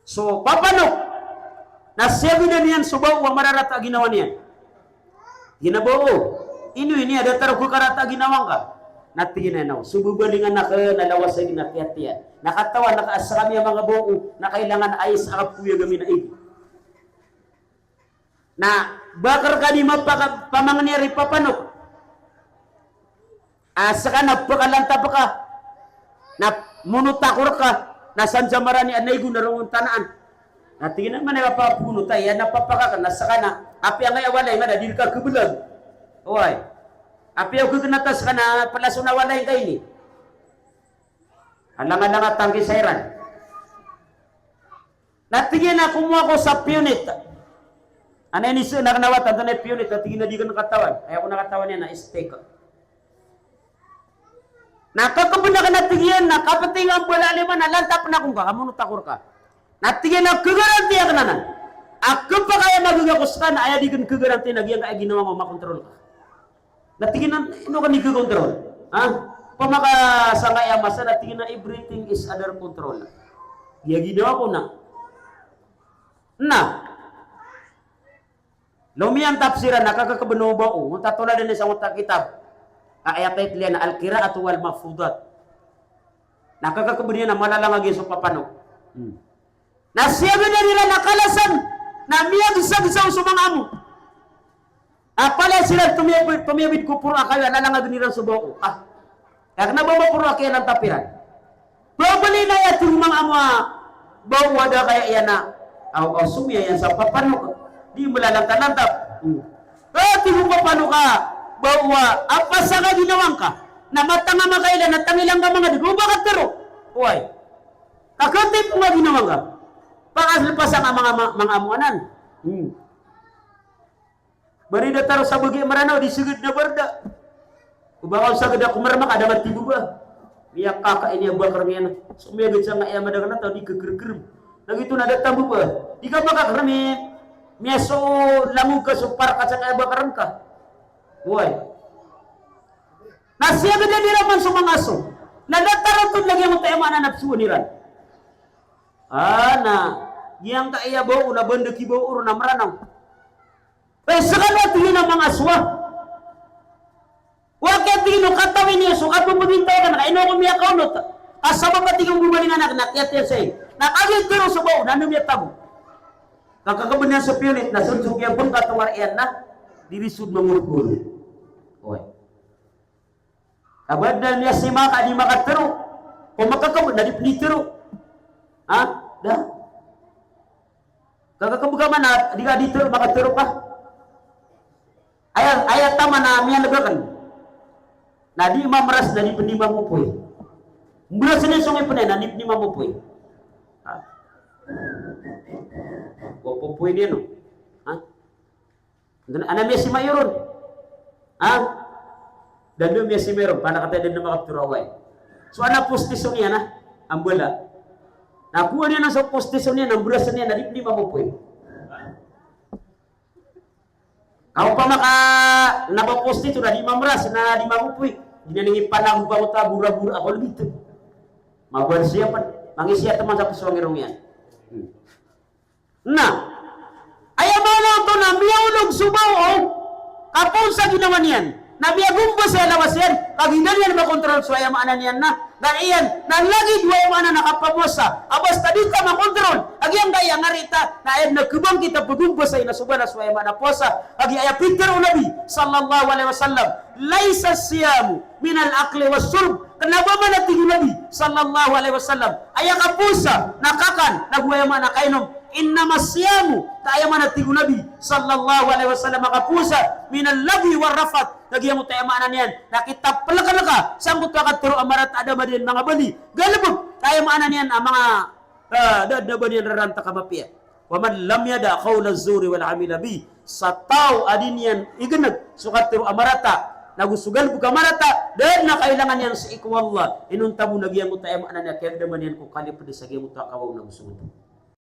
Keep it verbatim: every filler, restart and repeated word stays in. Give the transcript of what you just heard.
so papanok. Na siyagadan iyan so bao a mararata a ginawa niyan. Ino bo, ino ini a datar ko karata a ginawa ngka? Na tig iyan a, so babalingan akn na lawas akn a kiyatiyan. Na katawan ka a skami a manga bao na kailangan a isa a kapoyag ami na ig. Na bakar ka di mapaka-, pamangni ari papanok. A, ska na pkalantap ka, na monotakor ka, na san sa marani a naigo na rongon tanaan. Na tig iyan a, mana ka papono ta, iyan na papaka ka, na ska na, apiya ngka aya walay, mana di rka kblag. Oway. Apiya o kgnata ska na plaso na walay ngka ini. Alang-alang a tangki sa iran. Na tig iyan a komowa ako sa piyonit. Antonaa i so na kna watan, antonaa i piyonit, na tig iyan a di akn katawan. Aya ko na katawan iyan na steak. Na kakbn akn, na tig iyan a kapti nga mbala a lima na lantapn ako ngka, ka monotakor ka. Na tig iyan a kagaranti akn anan a kapakay a magaga ko ska na aya di akn kagaranti na giyangkaya ginawa ngka makontrol ka. Na tig iyan a, ino ka di kakontrol? Ha? Opama ka sangkaya masa, na tig iyan a everything is under control. Iya ginawa ko na. Na. Lomiyan tafsiran na kakakbn o bao. Ngonta toladan iyan sa ngonta kitab. A, aya title iyan a Al-Qira'atu wal Mahfudhat. Na kakakbn iyan a malalang a giya so papanok. Hmm. Na siyagadan iran a kalasan, na miyagsagsaw so manga amo. A palaya siran tomiyabid, tomiyabid ko poro a kayo a lalangagn iran so bao. A, aya kna ba maporo a kiyalantapiran. Ba bali na aya tig o manga amo a bao a da kaya iyan a, aw, aw, somiya iyan sa papanok. Di mlalantalantap. Hmm. Aya tig o papanok a bao a, a pasang a ginawa ngka. Na matang a makaila, na tangila ngka manga di, o ba katharo. Oway. Ka katip nga ginawa ngka. Pakaslpasa nga manga, manga, manga amo anan. Hmm. Bari datar o sabagi a Mranaw, di sagad na barda. O ba ka o sagad a komarma ka da matibo ba. Miyakaka ini a bakar miyan. So miyagad sangkaya madakl a taw di kakrkrm. Na giyoto na da tambo ba. Di ka ba kakrm i. Miyaso langon ka so parka sangkaya bakar ngka. Oway. Na siyagadan iran man so manga aso. Na datar oto lagid angkoto aya maana na psoon iran. A, na giyangkaya bao na ba nda kibao ron a Mranaw. E, skano a tig iyan a manga aso a. Wa kiya tig iyan o katawi niyo so kapmbgintaw akn, ka ino ako miyakaonot. Ka sabap a tig iyan o babalingan akn na kiyatiyan saya. Na kagiya tharo so bao na ino miyatago. Ka kakbn iyan so piyonit na so, so kiyabngka tongar iyan na di ri sod mangorgor. Oway. Ka ba adn a miyasima ka di makatharo. Ko makakabot na di pn itharo. Ha? Da. Ka kakabot ka man a di ka di tharo, makatharo ka. Aya, aya taman a miyalbkn. Na di mamras na di pn di mamopoy. Mbrasn iyan so ngipn iyan na di pn di mamopoy. Ha? Popoy niyan, no? Ha? Ana miyasima iyo ron. Ha? Da dn miyasima iyo ron, panakatay da dn makaptharo a wai. So ana postisyon iyan a, a mbala. Na kowa niyan a so postisyon iyan a, mbrasn iyan a di pn di mamopoy. Ka opama ka na ba postisyon na di mamras, na di mamopoy. Di niyan ipanagopa oto a bora-bora a kolbit. Mabarsiyap, mangisiya taman sa psoang irong iyan. Hmm. Na aya maana oto na miyaolog so bao, ka poon sa ginawa niyan, na miyagombasa i lawas iyan, ka di niyan makontrol so aya maana niyan na, na iyan, na lagid o aya maana na kapamowasa, a basta di ka makontrol a giyangkaya a ngarita, na aya na khabangkit a pagombasai na so bana so aya maana powasa, a giya aya pitharo o Nabi sallallahu alaihi wasallam, "Laisa siyamu minal akli was shurb." Kna ba man a tig o Nabi sallallahu alaihi wasallam, aya kapowasa na kakan, nago aya maana kainom. Innama siyamu, ka aya maana tig o Nabi sallallahu alaihi wasallam a kapowasa, minal laghwi war rafath, na giyangkoto aya maana niyan na kitaplklka sangkoto a katharo a marata a da ba niyan manga bali, galbk, ka aya maana niyan a manga, ah, da, da ba niyan raranta ka mapiya. Wa man lam yada' qawla zuri wal amila bih. Sa taw a di niyan ignk so katharo a marata, nago so galbk a marata, da dn a kailangan iyan sii ko Allah, inonta bo na giyangkoto aya maana niyan a kiyagdaman iyan ko kalipd sa giyangkoto a kawaw nago so oto.